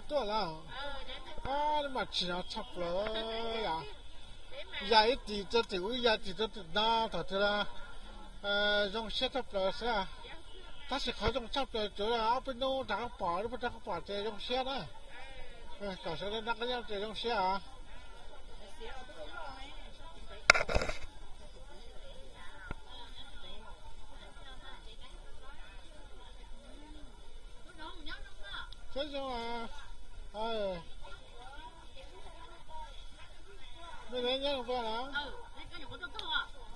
Tuaj lawm, mas tsim nyog tshaj plaws yom. Yam ib tim rau tim ub, yam tim rau tim no, thaum twg los zoo siab tshaj plaws xwb. Tab sis qhov zoo tshaj plaws tsuas ob peb hnub rov qab pom, lub peb rov qab pom ces zoo siab na. Kom sawv daws noj qab nyob ces zoo siab os. Seb zoo, mej nyob zoo na?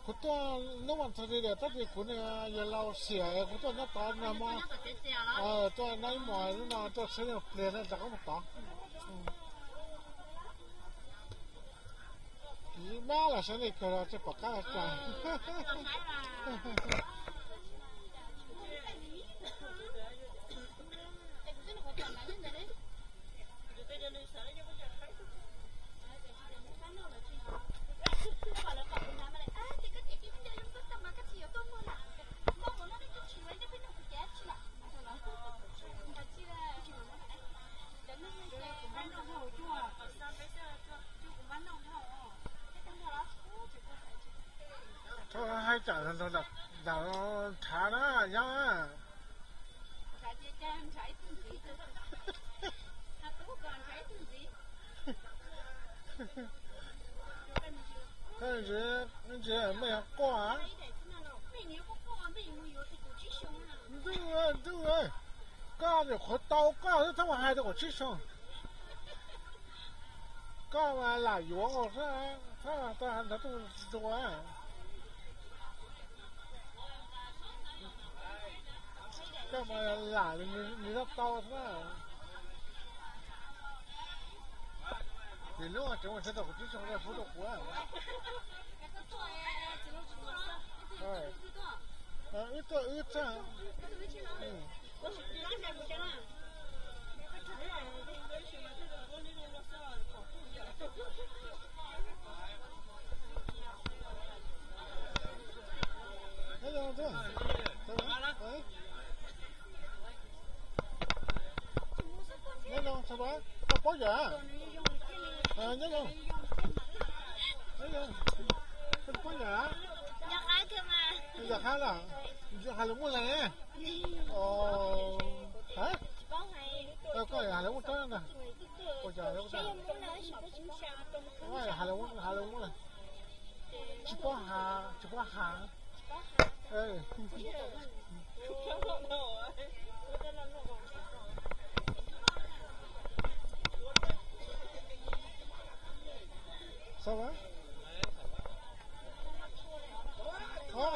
Kuv tuaj hnub vas txog li lawm tab sis kuv niag yawg laus xiam kuv tuaj nyob tod nag hmo, tuaj noj ib hmos hnub no tuaj tsheb pliag rov qab mus tod. Mab los sab li kawg los tsis pom qab los tso. Thaum hais tsam nrhav na nyob. Ntsis mej yog quaj. Ntuj, ntuj, koj nyuam qhuav tau koj xwb txhob mus hais rau kaum tsib xyoo. Koj mas lam yuav xwb, nrog tuaj dua. Koj mas lam nws tau tau xwb. Ces hnub tseem mus tsheb tau kaum tsib xyoo pub rau kuv. Wb tuaj wb txaj. Nyob zoo, nyob zoo, nyob zoo, koj paub yawm? Nyob zoo, nyob zoo, koj paub yawm? Yog qab los? Hais lus Moob Leeg ne? Koj hais lus Moob Leeg na? Hais lus Moob Leeg. Tsis paub hais, tsis paub hais. Xav mas,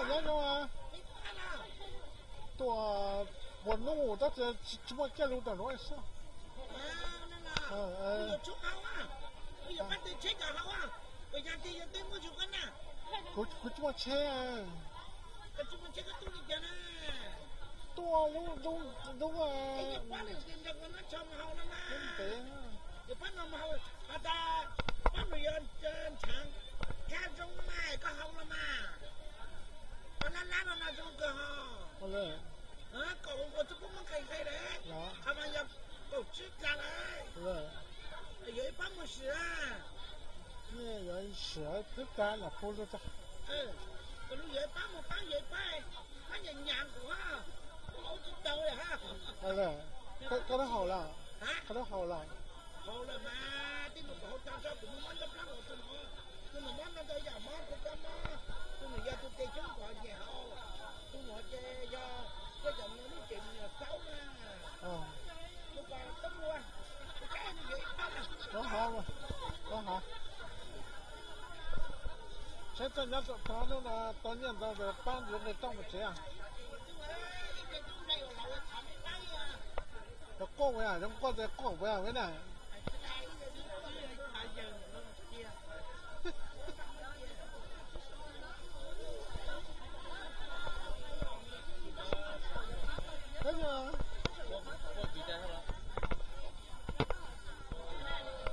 nyob zoo. Tuaj ua nub tab sis tsis muaj caij lug tom nuav xwb. Kuv tsis muaj tsheb. Tuaj lub, lub, lub ntev. Yog ib pab mus sim, sim pab los pub lub tag. Yog ib pab mus pab, yog ib pab, pab nyam nyam kuv, kuv tsis tau. Koj twb haus los? Koj twb haus los? Haus lawm mas, tij nus kom haus tag tso, kuv muaj mob nrog plab los tus no, tus nus mob nrog ntau yam mob, kuv mob, tus nus yog tus tes coob kom nyiam haus, tus nus ces yog koj cov lub tsev me nyuam xaub na. Tus kom tub ua, tus kab nws yog ib pab na. Saib txoj nyob tau hnub no tau nyiaj ntau ces pab yuav nqe rooj mus tsev. Yog quaj ua zoo quaj ces quaj ua na.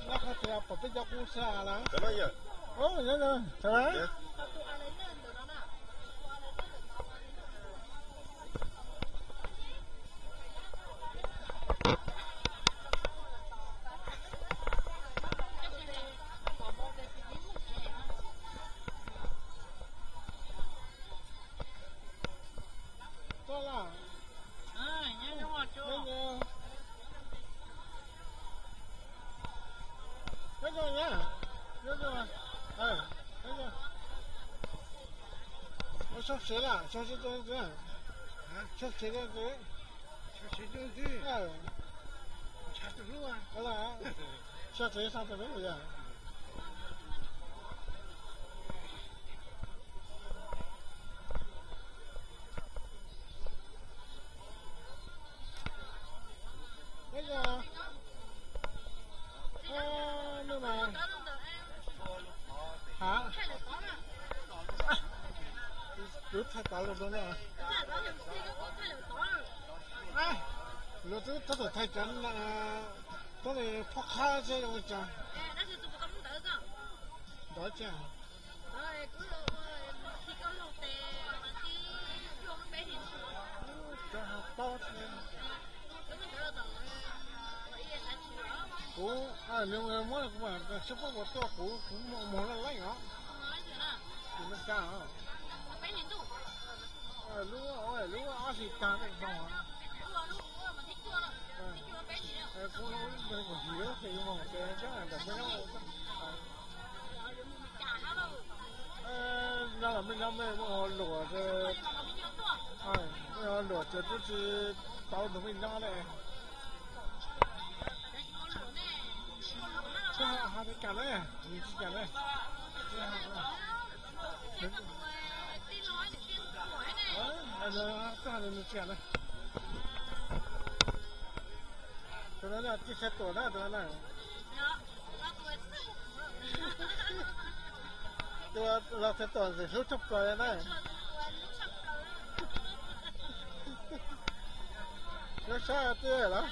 Nyob qhov tias pom peb cov qub sab lawm. Tsev lawm, tso tsev, tso tsev, tso tsev, tso tsev. Tso tsev, tso tsev, tso tsev. Ua, no mas, ha, kuv thaij tau los rau no. Luag twb tab tom thaij cov, tab tom phob qhab thiab ua cas. Ntawd cas. Cov ho paub thiab. Kuv, nws muab kuv mas xyov puas tuaj, kuv, kuv mus loj leej os. Kuv Meskas os. Lub, lub ob hlis tag nej mus. Kuv, kuv hlis lub hlis mus ces nyob ntawm peb nyob. Nyob los mej nyob mej muaj luam, mej luam ces twb tsis tau tus mej nyob ne. Tsis hais cas ne, tsis cas ne. Tsis hais nws tsis cas ne. Tus no tij Xaiv Tuam na, tus no na. Tus los Xaiv Tuam ntxim hlub tshaj plaws na. Hlub sab tiag los.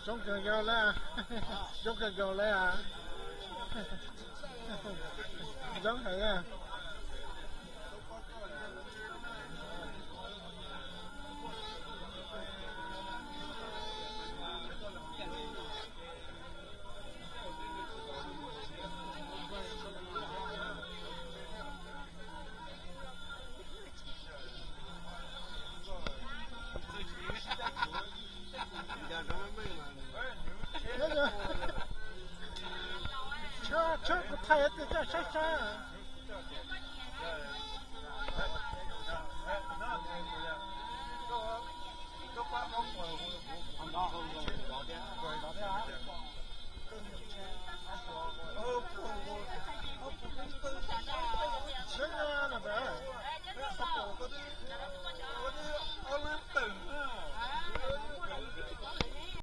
Zoo kawg nkaus li, zoo kawg nkaus li. Zoo heev. Tsheb kuv thaij tias coj sab sab.